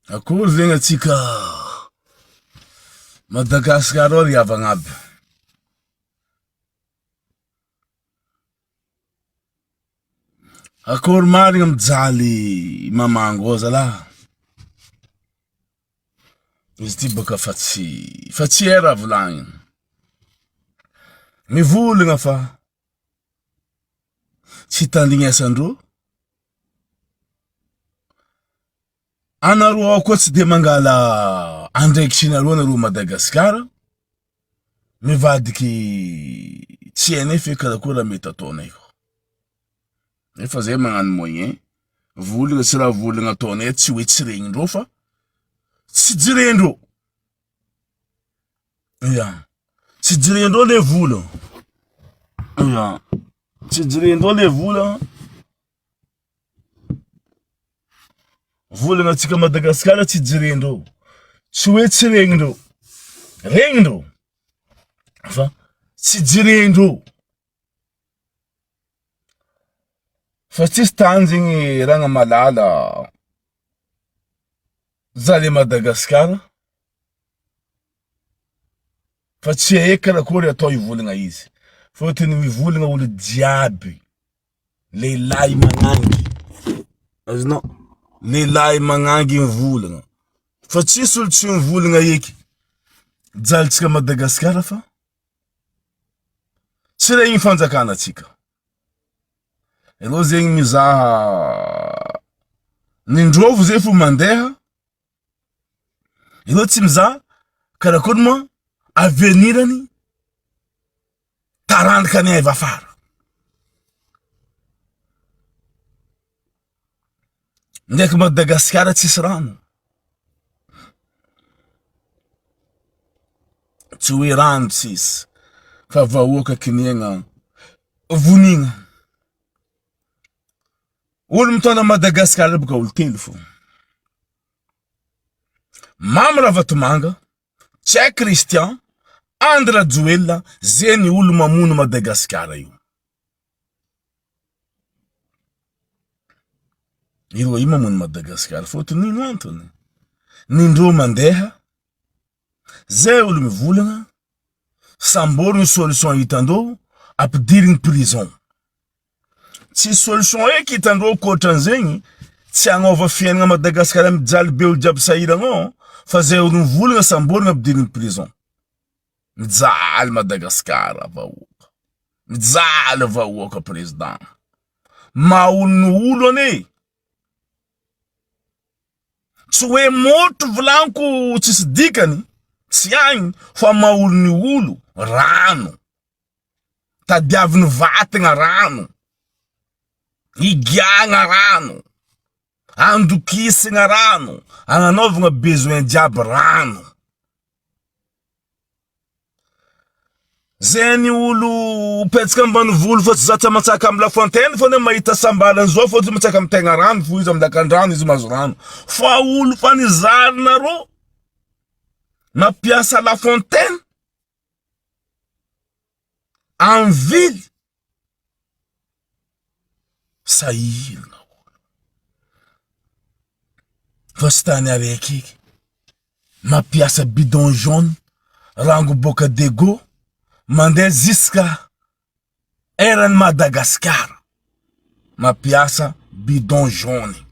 Akory zegny atsika Madagascar ao ry havagna aby. Akory marigna mijaly mamango ao zalah. Izy ty bôka fa tsy fa tsy hay raha volagnina. Mivolagna fa tsy tandrignesandreo. Anareo ao koa tsy de mangala andraikitrinareo anareo Madagascar mivadiky tsy hainay fe karakory raha mety ataonay ko. Nefa zay magnano moyen, volagna tsy raha volagna ataonay tsy hoe tsy regnindreo fa tsy jerendreo. Ya, tsy jerendreo le vola. Ya, tsy jerendreo le vola. Volana antsika Madagasikara tsy jerendreo, tsy hoe tsy regnindreo, regnindreo fa tsy jerendreo. Fa tsisy tany zegny ragna malala zale Madagasikara fa tsy hay karakory atao hivolagna izy, fôtony mivolagna olo jiaby. Lehilahy magnangy, azonao? Lehilahy magnangy mivolagna, fa tsisy olo tsy mivolagna eky, jalintsika Madagasikara fa tsy regny fanjakana tsika, ireo zegny mizaha ny ndrôvo zay fo mandeha, ireo tsy mizaha karakory moa avenir-ny taranaka ny aiva afara. Ndraiky Madagasikara tsisy rano. Tsy hoe rano tsisy fa vahoaka kiniagna vonigna. Olo mitondra Madagasikara boka olo telo fô. Mamy Ravatomanga, Che Christian, Andry Rajoelina, zegny olo mamono Madagasikara io. Ireo io mamono Madagasikara fôtony ino antony? Nindreo mandeha, zay olo mivolagna, samborigny solution hitandreo, ampidirigny prison. Tsisy solution eky hitandreo ankoatran'izegny, tsy hagnova fiaignana Madagasikara mijaly be olo jiaby sahiragna ao fa zay olo mivolagna samborigna ampidirigny prison. Mijaly Madagasikara vahoaka, mijaly vahoaka président. Maha-olona olo anie. Tsy hoe motro volaniko tsisy dikany, tsy agny fa maha-olona olo rano. Tadiaviny vatagna rano, higiagna rano, andokisagna rano, agnanaovagna besoin jiaby rano. Zegny olo mipetsaka ambanivolo fa tsy zatra mantsaka amy la fontaine fô anie mahita sambalany zao fô tsy mantsaka amy tegna rano fô izy amy lakandrano izy mahazo rano fa olo fa nizarinareo nampiasa la fontaine En ville sahirana olo fa tsy tany araiky eky mampiasa bidon jaune rango boaka Dego mandeha jusqu'à eran'i Madagasikara mampiasa bidon jaune.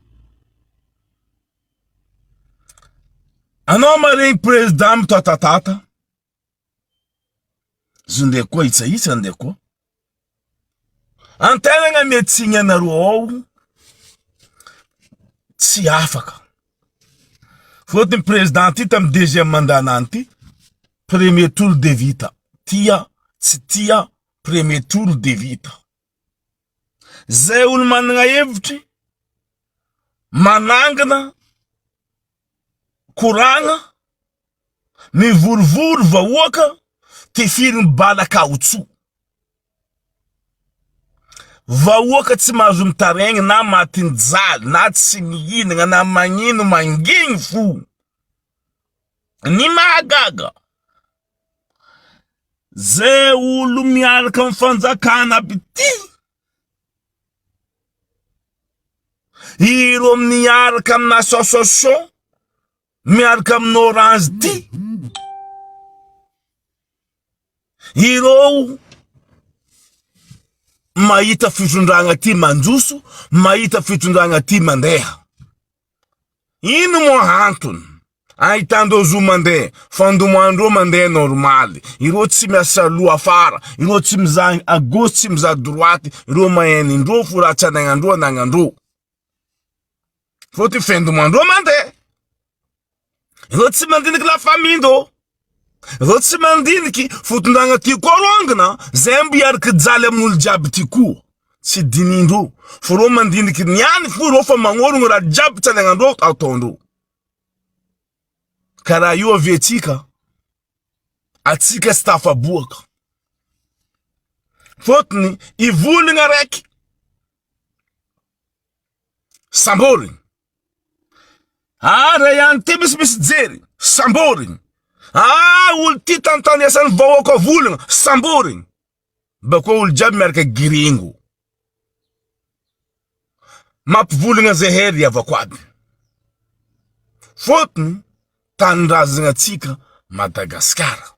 Anao maregny président mitatatata Izy ndeha koa hitsahitsa ndeha koa. Antegna miatsigny anareo ao tsy afaka. Fôtony président ty tamy deuxième mandat nany ty premier tour de vita. Tia tsy tia premier tour de vita. Zay olo managna hevitry manangana koragna Mivorivory vahoaka tifiriny bala kaotso. Vahoaka tsy mahazo mitaraigny na matin'ny jaly na tsy mihinagna na magnino mangigny fo. Ny mahagaga, zay olo miaraka amin'ny fanjakana aby ty, ireo miaraka amina association. Miaraka amin'ny orange ty. Ireo mahita fitondragna ty mandroso, mahita fitondragna ty mandeha. Ino moa antony ahitandreo zo mandeha, fandomoandreo mandeha normaly, ireo tsy miasa aloha afara, ireo tsy mizaha à gauche tsy mizaha droite, ireo mahay anindreo fo raha tsy anagnandreo anagnandreo. Fô ty fin du mois ndreo mandeha. Ireo tsy mandiniky la famille ndreo. Ireo tsy mandiniky fotondragna ty koa rongina, zay mbo hiariky jaly amin'olo jiaby ty koa. Tsy dinindreo. Fô reo mandiniky niany fo reo fa magnorogno raha jiaby tsy anagnandreo ataondreo. Karaha io avy atsika, atsika tsy tafaboaka. Fôtony ivolagna araiky Samborigny. Ah ray ihany ty misy misy jery. Samborigny. Ah olo ty tantanesan'ny vahoaka volagna. Samborigny. Bakeo olo jiaby miaraka giringo. Mampivolagna zahay ry havako aby. Fôtony tanindrazagna antsika Madagasikara.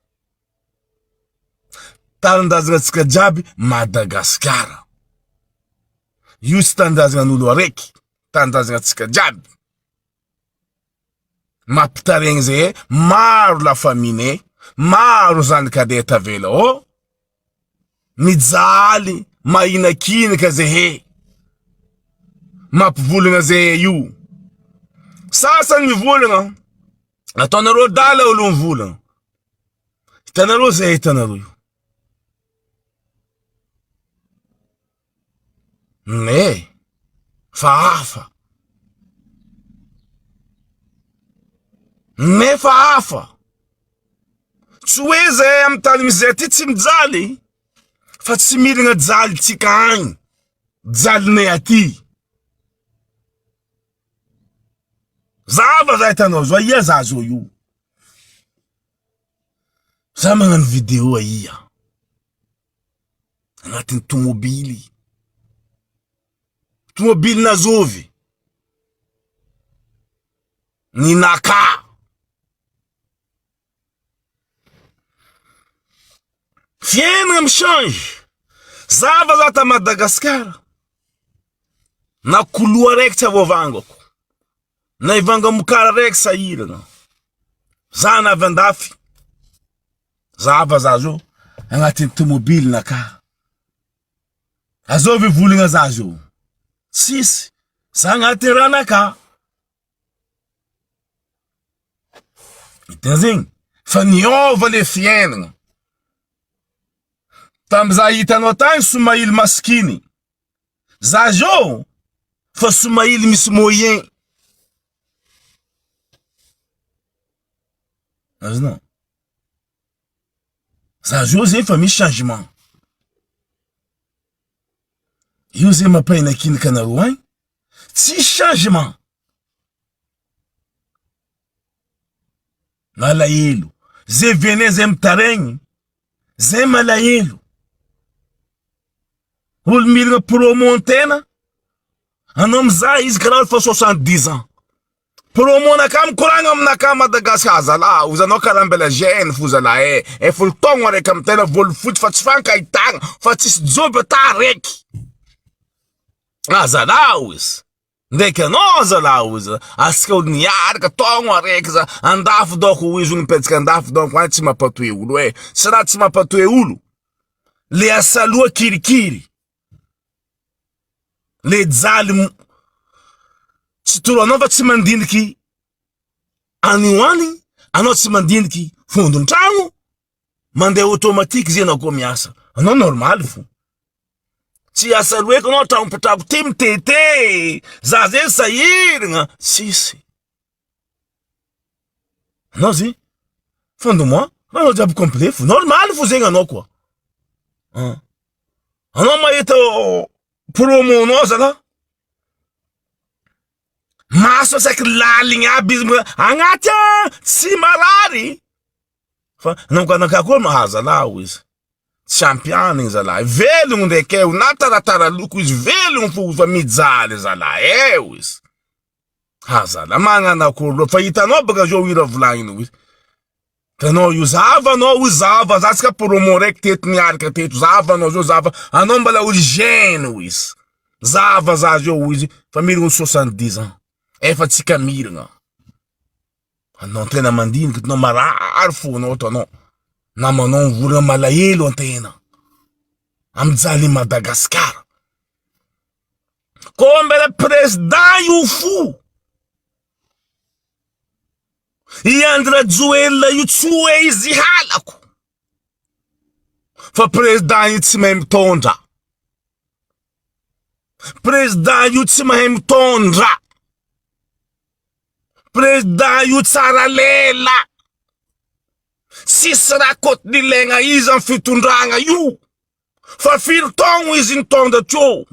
Tanindrazagna antsika jiaby Madagasikara. Io tsy tanindrazagna an'olo araiky, tanindrazagna antsika jiaby. Mampitaregny zay e, maro la famille-nay, maro zanak'andeha tavela ô. Mijaly, mahinakinika zahay. Mampivolagna zahay io. Sasany mivolagna, ataonareo adala olo mivolagna. Hitanareo zay hitanareo io. Mais fa hafa. Nefa hafa. Tsy hoe zay amin'ny tany misy zay aty tsy mijaly fa tsy milina jalintsika agny, jalinay aty. Zava za hitanao zao, aia za zao io? Za magnano video aia? Agnatin'ny tomobily. Tomobilina zovy? Ny naka. Fiainana mi-change. Zava za ta Madagasikara. Na koloa raiky tsy avoavangako. Na hivanga mokara raiky sahirana. Za na avy andafy. Zava za zao agnatin'ny tomobily naka. Azovy volagna za zao. Tsisy. Za agnatin'ny ranaka. Hitanao zegny? Fa niova le fiainagna. Tamy za hitanao tagny somaily masikiny. Za zao fa somaily misy moyen. Azonao? Za zao zegny fa misy changement. Io zegny mampahinakinika anareo agny, tsisy changement. Malahelo. Ze venez zay mitaregny, zay malahelo. Olo mirina promo tena, anao mizaha izy karaha fa 70 ans. Promo naka mikoragna aminaka Madagascar zalahy, ozy anao karaha mbela jeune fo zalahy eh, eh folo taogno araiky amy tena volo fotsy fa tsy fankahitagna fa tsisy joby ata araiky. Ah zalahy ozy. Ndraiky anao zalahy ozy, asika olo niaraka taogno araiky za, andafy dôko ozy olo mipetraka andafy dônko any tsy mampatoe olo eh, tsy raha tsy mampatoe olo, le asaloha kirikiry. Le jaly tsy toro anao fa tsy mandiniky any ho any, anao tsy mandiniky fondron-tragno, mandeha automatique zay anao koa miasa, anao normal fo. Tsy hiasa roeky anao tragno mpitrako ty mitete, za zay sahiragna, tsisy. Anao zay, fin de mois, anao jiaby complet fo, normal fo zegny anao koa. Anao mahita promo nao zala maso saiky laligny aby izy agnaty a tsy marary fa nankanaka koa mahazala hoy izy tsy ampy hanigny zalahy velogno ndraiky eo na taratara loko izy velogno fo fa mijaly zalahy eo izy. Ha zala magnano akory loha fa hitanao baka zao hira volagniny io. Hitanao io zava anao io zava za tsika promo raiky teto niaraka teto zava anao zao zava anao mbala olo jeune hoy izy. Zava za zao hoy izy fa miragna olo 70 ans. Efa tsika miragna. Anao tena mandinika anao marary fonao ato anao. Namanao mivolagna malahelo antena. Amijaly Madagascar. Koa mbela président io fo. I Andry Rajoelina io tsy hoe izy halako. Fa président io tsy mahay mitondra. Président io tsy mahay mitondra. Président io tsara lela. Tsisy raha côte nilaigna izy amin'ny fitondragna io. Fa firy taogno izy nitondra teo?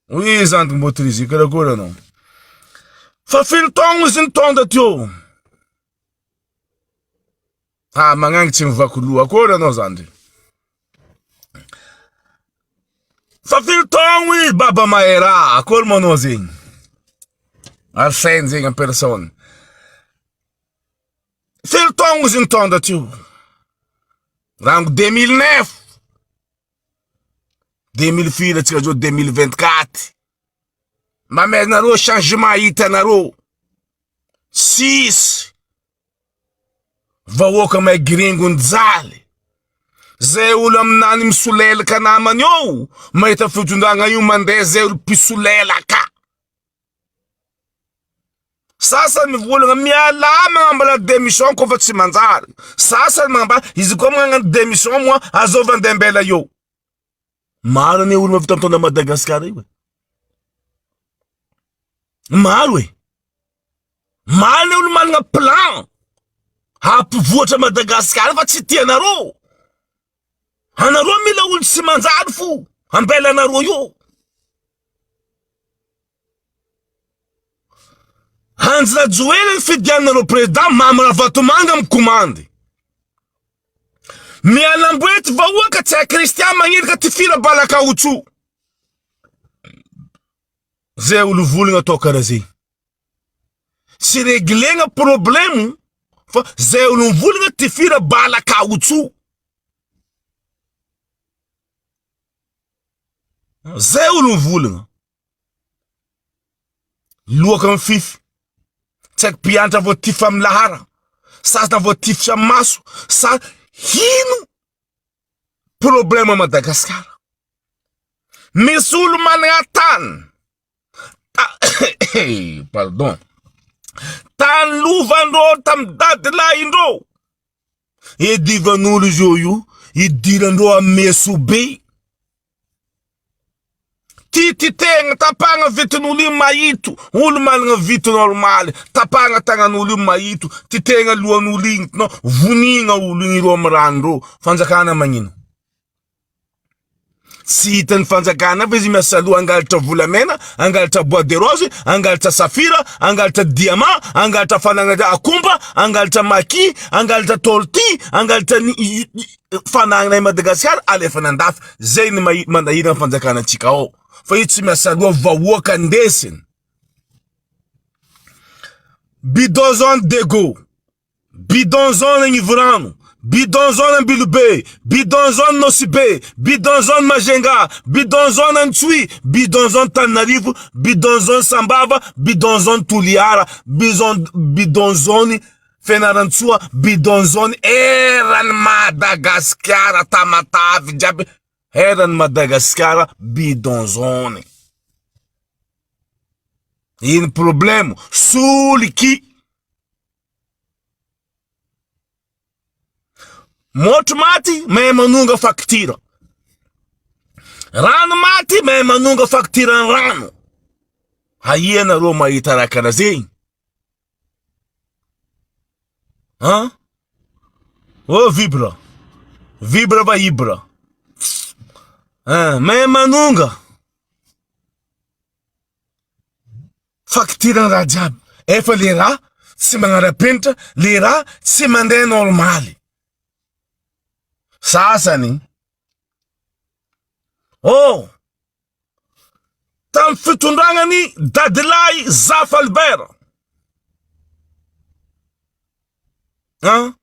Oui zandry Mbotrizy, karakory anao? Fa firy taogno izy nitondra teo? Ah, magnangy tsy mivaky loha, akory anao zandry? Fa firy taogno izy baba Mahera, akory manao zegny? Arsène zegny en personne. Firy taogno izy nitondra teo? Rango 2009. 2000 firy atsika zao 2024. Mamelanareo changement hitanareo. Tsisy. Vahoaka may gringo nijaly. Zay olo aminany misolelaka namany eo, mahita fitondragna io mandeha zay olo mpisolelaka. Sasany mivolagna mialà magnambara démission koa fa tsy manjary. Sasany magnambara izy koa magnano démission moa azova andeha ambela eo. Maro anie olo mahavita mitondra Madagasikara io e. Maro e. Maro anie olo manana plan hampivoatra Madagasikara fa tsy tianareo. Anareo mila olo tsy manjary fo ambelanareo io. Andry Rajoelina ny fidiananareo président Mamy Ravatomanga mikomandy. Miala amboety vahoaka tsy hay Christian magniraka tifira bala kaoutchouc. Zay olo volagna atao karaha zay. Tsy reglegna problème fa zay olo mivolagna tifira bala kaoutchouc. Zay olo mivolagna. Loaka mifify. Tsy haiko mpianatra voatifitra amin'ny lahara. Sasana voatifitra amin'ny maso. Sa hino problème Madagascar. Misy olo manana tany. Pardon. Tany lovandreo tamin'ny dadilahindreo. Edivan'olo izy io io, idirandreo amin'ny mesobe. Tity tegna, tapahagna vitin'olo io mahito, olo managna vity normaly, tapahagna tagnan'olo io mahito, titegna lohan'olo igny, non, vonigna olo igny ireo amy rano reo, fanjakana magnino? Tsy hitan'ny fanjakana fa izy miasa loha hangalatra volamena, hangalatra bois de rose, hangalatra safira, hangalatra diamant, hangalatra fanagnana akomba, hangalatra maki, hangalatra tortue, hangalatra ny fanagnana i Madagasikara alefany andafy. Zay ny manahirana fanjakana antsika ao. Fa io tsy miasa loha vahoaka ndesiny. Bidon zone Dego. Bidon zone Agnivorano, bidon zone Ambilobe, bidon zone Nosy Be, bidon zone Majunga, bidon zone Antsohihy, bidon zone Tananarivo, bidon zone Sambava, bidon zone Toliara, bidon bidon zone Fianarantsoa, bidon zone eran'i Madagasikara, Tamatave jiaby eran'i Madagasikara bidon zone. Ino problème? Soliky. Motro maty mahay manonga facture. Rano maty mahay manonga facture ny rano. Aia nareo mahita raha karaha zegny? Hein? Oh vibra. Vibra va ibra. Hein, mahay manonga. Facture raha jiaby. Efa le raha tsy magnara-penitra, le raha tsy mandeha normaly. Sasany. Oh! Tamin'ny fitondragnan'i Dadilahy Zafy Albert. An?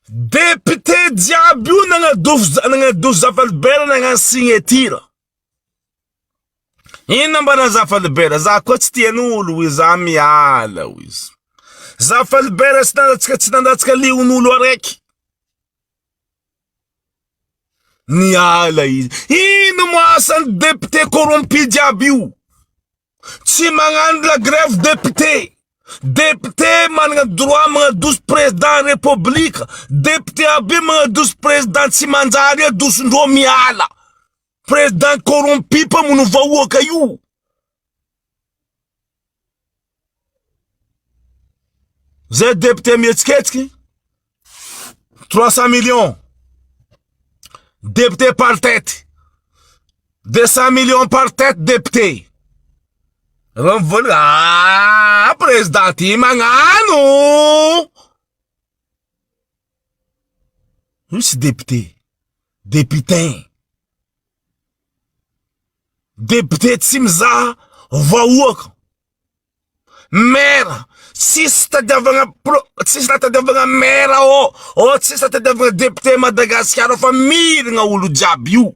Député jiaby io nagnadofo nagnadofo Zafy Albert nagnano signature. Inona mba na Zafy Albert? Za koa tsy tian'olo hoy za miala hoy izy. Zafy Albert tsy nandatsaka tsy nandatsaka lion'olo araiky. Niala izy. Ino moa asan'ny député corrompu jiaby io? Tsy magnano la grève député. Député managna droit magnadoso président république. Député aby io magnadoso président tsy manjary adosondreo miala. Président corrompu mpamono vahoaka io. Zay député mihetsiketsiky 300 millions député par tête 200 millions par tête député reo mivola ah président ty magnano io tsy député députain Député tsy mizaha vahoaka. Maire tsisy tadiavagna pro tsisy raha tadiavagna maire ô ô tsisy raha tadiavagna député Madagasikara fa mirigna olo jiaby io.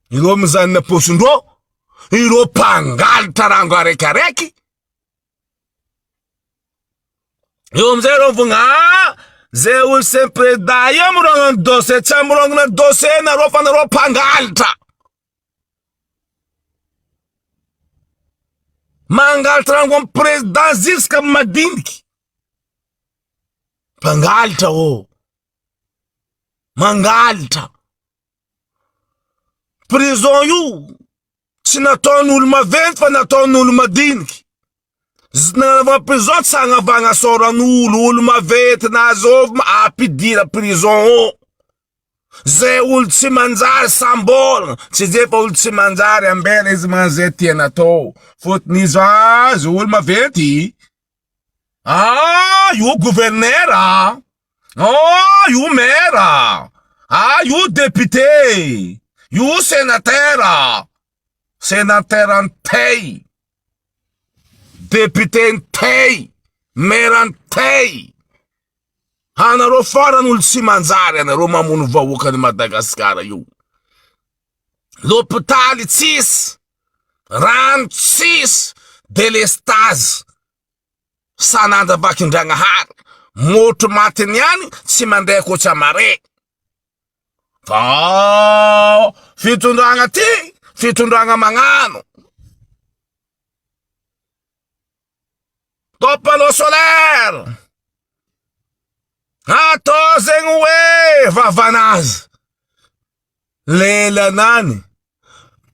Ireo mizanona paosindreo, ireo mpangalatra rango araiky araiky. Eo amizay reo vogna ah, zay olo sem président io amorogna ny dossier, tsy amorogna dossier nareo fa nareo mpangalatra. Mangalatra rango amy président jusqu'à madiniky. Mpangalatra ô. Mangalatra. Prison io tsy nataon'olo maventy fa nataon'olo madiniky. Nanaovana prison tsy hagnavagna sôran'olo, olo maventy na zôvy ampidira prison ô. Zay olo tsy manjary samborina, tsy zay fa olo tsy manjary ambela izy magnano zay tiany atao. Fôtony izy azy olo maventy. Ah io gouverneur ah io maire ah io député io sénateur sénateur antey député antey maire antey anareo farany olo tsy manjary anareo mamono vahoakan'i Madagasikara io l'hôpitaly tsisy rano tsisy délestage Sanandra vakindragnahary, motro matiny ihany tsy mandeha koa mare. Fa fitondragna ty, fitondragna magnano. Atao panneau solaire. Atao zegny hoe vavanazy. Lelanany.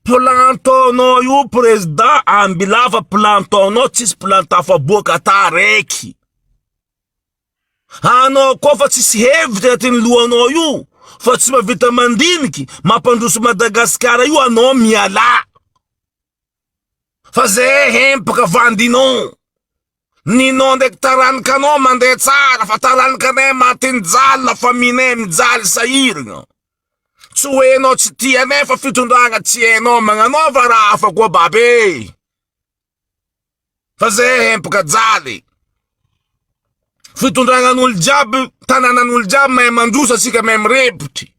Planton-nao io président ambilava planton-nao tsisy plan tafaboaka taraiky. Anao koa fa tsisy hevitra anatin'ny lohanao io fa tsy mahavita mandiniky mampandroso Madagasikara io anao mialà. Fa zay hempaka vandinao. Ninao ndraiky taranikanao mandeha tsara fa taranikanay matin'ny jaly la famille-nay mijaly sahiragna. Tsy hoe enao tsy tia anay fa fitondragna tsy hainao magnanaova raha hafa koa babe. Fa zay hempaka jaly. Fitondragnan'olo jiaby, tanànan'olo jiaby mahay mandroso asika mahay mirepotry.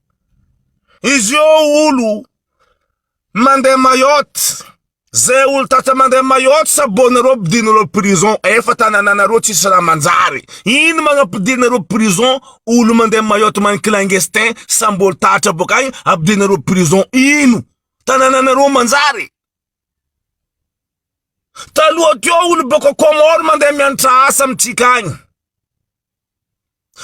Izy io olo mandeha Mayotte Zay olo tatra mandeha Mayotte sabonareo ampidinareo prison efa tanananareo tsisy raha manjary ino magnampidinareo prison olo mandeha Mayotte man clandestin sambory tatra boka agny ampidinareo prison ino tanananareo manjary taloha teo olo boka Comore mandeha mianatra asa amitsika agny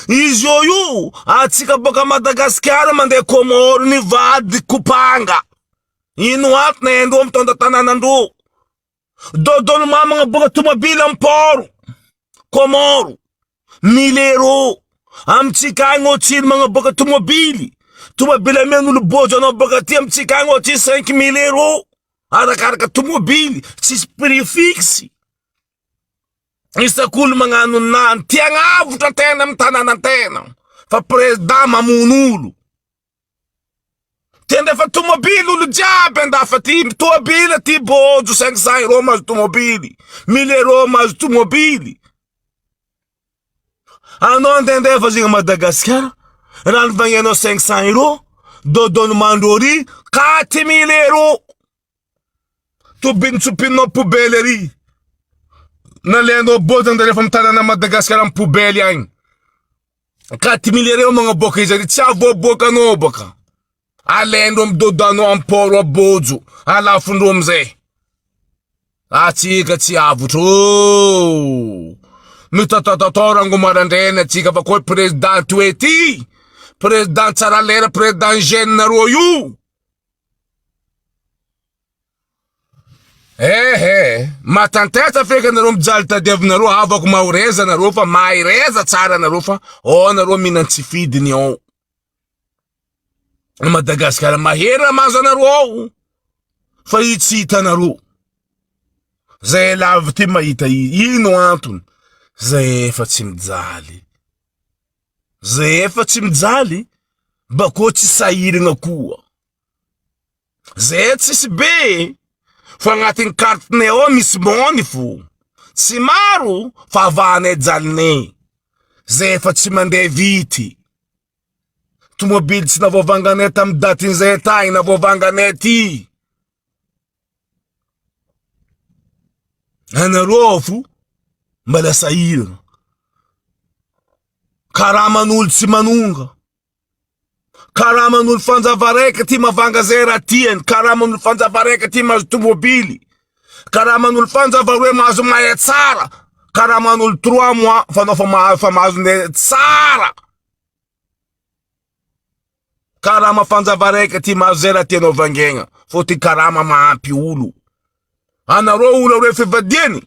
izy io io atsika boka Madagasikara mandeha Comore nivady kopanga Ino antony haindreo mitondra tanànandreo? Dodolo mamagna boka tomobily am port Comore mille euros amitsika agny otsiny magnaboaka tomobily tomobily amian'olo bojo anao boka aty amitsika agny otsy 5000 euros arakaraka tomobily tsisy prix fixe isak'olo magnano nany tiagnavotra tena amy tanàna tena fa président mamono olo. Te andefa tomobily olo jiaby andafy aty, tomobily aty bojo 500 euros mahazo tomobily, 1000 euros mahazo tomobily. Anao andehandefa zegny Madagasikara, raha nivagnianao 500 euros, dodon'ny mandro ary 4000 euros. Tobin-tsopininao poubelle ary. Nalainao bojo andeha alefa amin'ny tanàna Madagasikara amin'ny poubelle agny. 4000 euros magnaboaka izy ary tsy avoaboakanao baka. Alaindreo amin'ny dodanao amin'ny port à bojo, alafondreo amizay. Atsika tsy avotro ô. Mitatatatao rango marandraina atsika fa koa président toe ty. Président tsara lera, président jeune nareo io. Ehe, matantetsa feky anareo mijaly tadiavinareo havako mahoreza nareo fa mahereza tsara nareo fa ao nareo mihinan-tsy fidiny ao. Madagasikara mahery raha mahazo anareo ao fa io tsy hitanareo. Zay lavy ty mahita ino antony? Zay efa tsy mijaly. Zay efa tsy mijaly bakô tsy sahiragna koa. Zay tsisy be e, fa agnatin'ny carte-nay ao misy mony fo. Tsy maro fa avahanay jalinay. Zay efa tsy mandeha vity. Tomobily tsy navoavanganay tamin'ny datin'izay tagny, navoavanganay ty. Anareo ao fo mbala sahirana. Karaman'olo tsy manonga. Karaman'olo fanjava raika ty mavanga zay raha tiany. Karaman'olo fanjava raika ty mahazo tomobily. Karaman'olo fanjava roe mahazo mahay tsara. Karaman'olo trois mois fa anao fa mahazo fa mahazo ny tsara. Karama fanjava raika ty mahazo zay raha tianao vangaigna. Fô ty karama mahampy olo. Anareo olo roe fivadiany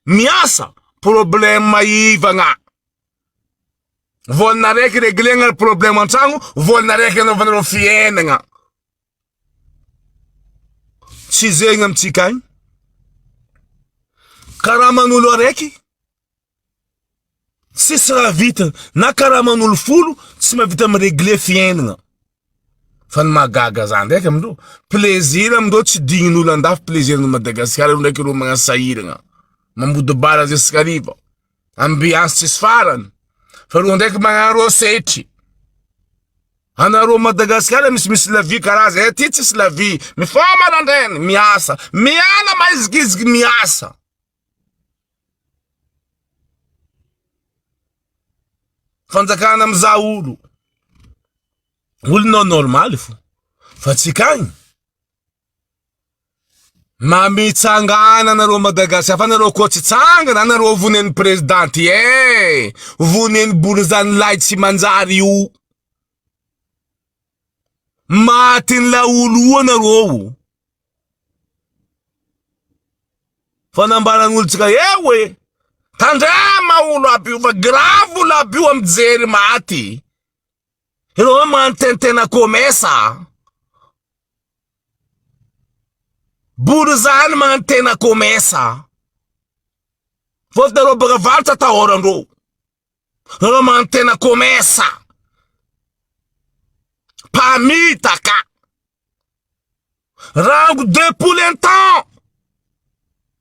miasa problème ivagna. Volana raiky reglegna ny problème an-tragno, volana raiky anaovanareo fiainagna. Tsy zegny amintsika agny. Karaman'olo araiky tsisy raha vita na karaman'olo folo tsy mahavita miregle fiainagna. Fa ny mahagaga za ndraiky amindreo, plaisir amindreo tsy dignin'olo andafy plaisir ny Madagasikara io ndraiky ireo magnano sahiragna. Mambody bara jusqu'à hariva. Ambiance tsisy farany. Fa reo ndraiky magnano reo setry. Anareo Madagasikara misimisy la vie karaha zay aty tsisy la vie. Mifoha marandraigny miasa, miala maizikiziky miasa. Fanjakana mizaha olo. Olo nao normaly fo. Fa tsika agny Ma mitsangana nareo Madagascar fa nareo koa tsy tsangana nareo vonen'ny president eh vonen'ny borizany lahy tsy manjary io matin'ny laolo io anareo fa nambaran'olo tsika eo e tandrema olo aby io fa grave olo aby io mijery maty ireo manotentena komesa Borizany magnantena komesa. Fôtony nareo baka varotra atahorandreo. Nareo magnantena komesa. Mpamitaka. Rango depuis longtemps.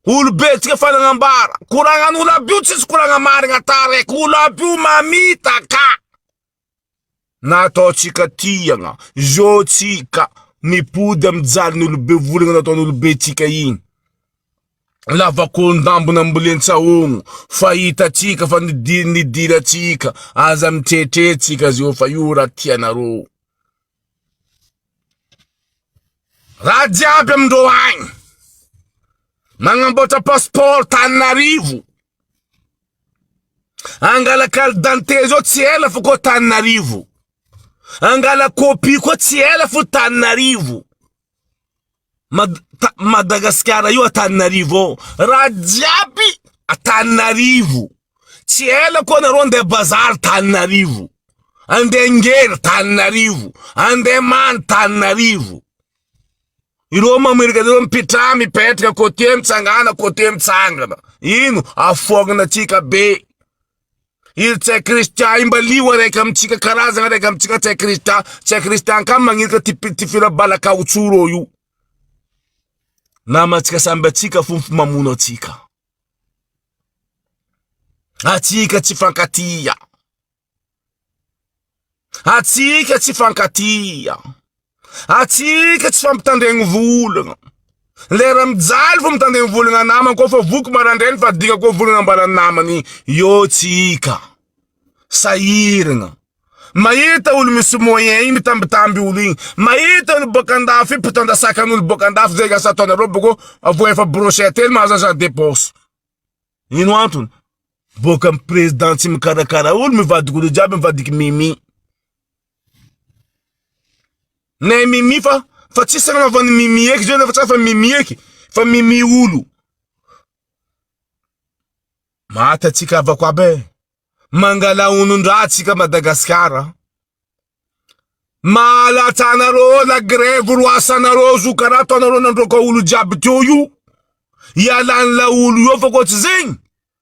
Olobe tsika fa nagnambara. Koragnan'olo aby io tsisy koragna marigna taraiky. Olo aby io mamitaka. Nataontsika tiagna, zo tsika mipody amin'ny jalin'olobe volagna nataon'olobe tsika igny. Lavakon-dambo nambolen-tsahogno fa hitantsika fa nidirantsika, aza mitretre tsika zio fa io raha tianareo. Raha jiaby amindreo agny magnamboatra passeport Tananarivo Angala carte d'identité zao tsy ela fo koa Tananarivo. Angala copie koa tsy ela fo Tananarivo. Mad ta Madagasikara io Antananarivo ao. Raha jiaby Antananarivo. Tsy ela koa nareo andeha bazary Tananarivo. Andeha ngery Tananarivo. Andeha many Tananarivo. Ireo mamerika ireo mipetraha mipetraka côté mitsangana côté mitsangana. Ino afoagnana antsika be. Iry Ntsay Christian io mba lio araiky amintsika karazagna araiky amintsika Ntsay Christian, Ntsay Christian ka magniraka ty tifira bala caoutchouc rô io. Namantsika samby atsika fo mamono atsika. Atsika tsy fankatia. Atsika tsy fankatia. Atsika tsy fampitandregny volagna. Lera mijaly fo mitandregny volagna namany koa fa voky marandraigny fa adika koa volagna ambaran'ny namany io tsika. Sahiragna. Mahita olo misy moyen igny mitambitamby olo igny. Mahita olo boaka andafy mpitondra sakan'olo boaka andafy zegny asa ataonareo boko voa efa brochette hely mahazo argent de poche. Ino antony? Boaka am président tsy mikarakara olo mivadika olo jiaby mivadiky Mimi. Nay Mimi fa fa tsisy agnanaovan'ny Mimi eky zao nefa tsara fa Mimi eky fa Mimi olo. Maty atsika havako aby e. Mangala onon-draha atsika Madagasikara. Mahalatsa anareo la grève ro asanareo zo karaha ataonareo nandroaka olo jiaby teo io. Ialany la olo io fa koa tsy zegny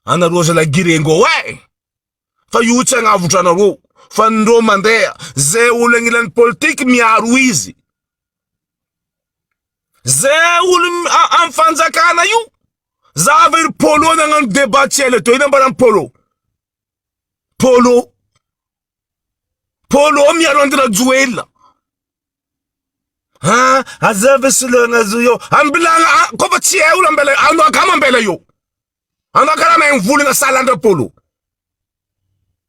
anareo zala girengo eh. Fa io tsy agnavotra anareo fa ndreo mandeha zay olo agnilan'ny politique miaro izy. Zay olo am fanjakana io zava iry polo nagnano débat tsy ela teo ino ambaran'i polo. Polo Polo miaro Andry Rajoelina. Ha, azava soloana zo io. Ambilagna koa fa tsy hay olo ambela anao akama ambela io. Anao karaha mahay mivolagna sahala Andry Polo.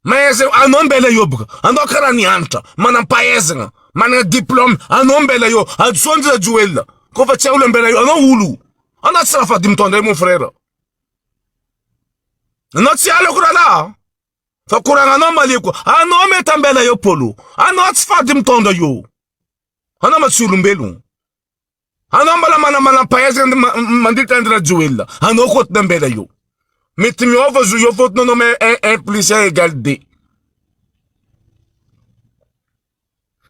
Mahay zay anao ambela io boka. Anao karaha nianatra, manam-pahaizagna, manana diplôme, anao ambela io. Ajosoa Andry Rajoelina. Koa fa tsy hay olo ambela io, anao olo. Anao tsy raha fady mitondra mon frère. Anao tsy alako rahalahy. Fa koragnanao maleko anao mety ambela eo polo anao tsy fady mitondra io anao ma tsy olombelogno anao mbola manamanampahaizana mandritra Andry Rajoelina anao koa ty ambela io mety miova zo io fôtony anao mais 1 plus 1 égale 2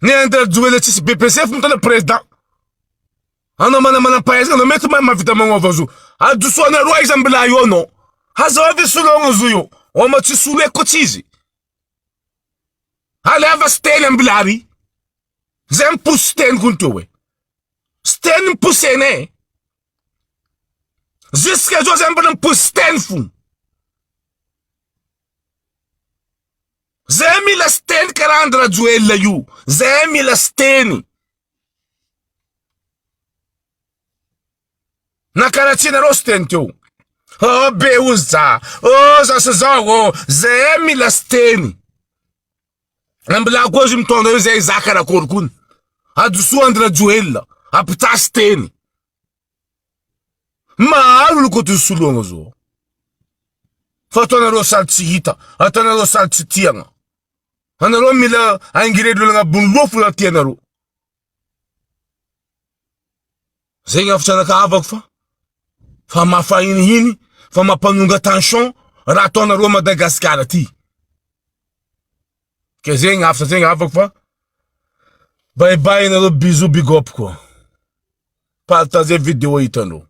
ny Andry Rajoelina tsisy BPC fa mitondra président Anao mana manam-pahaizana anao mety mahay mahavita magnova zo. Adosoanareo aiza mbilà io anao. Hazavy soloagna zo io. Oma tsy solo eko tsy izy. Aleva siteny ambilà ary. Zay miposy siteny kony teo e. Siteny miposena e. Jusqu'à zao zay mbola miposy siteny fo. Zay mila siteny karaha Andry Rajoelina io. Zay mila siteny. Nakaratsianareo siteny teo. Oh be ozy za. Oh za sy zao oh. Zay mila siteny. Ambilà koa izy mitondra io zay za karakory kony. Adosoa Andry Rajoelina. Ampità siteny. Maro olo koa toy soloagna zao. Fa ataonareo sary tsy hita, ataonareo sary tsy tiagna. Anareo mila angirely olo agnabon'ny loha fo raha tianareo. Zay ny hafatra anakahavako fa fa mafahinihiny fa mampanonga tension raha ataonareo Madagascar ty. Ke zay ny hafatra zay ny havako fa bye bye nareo bisous big up koa. Partager vidéo hitanareo.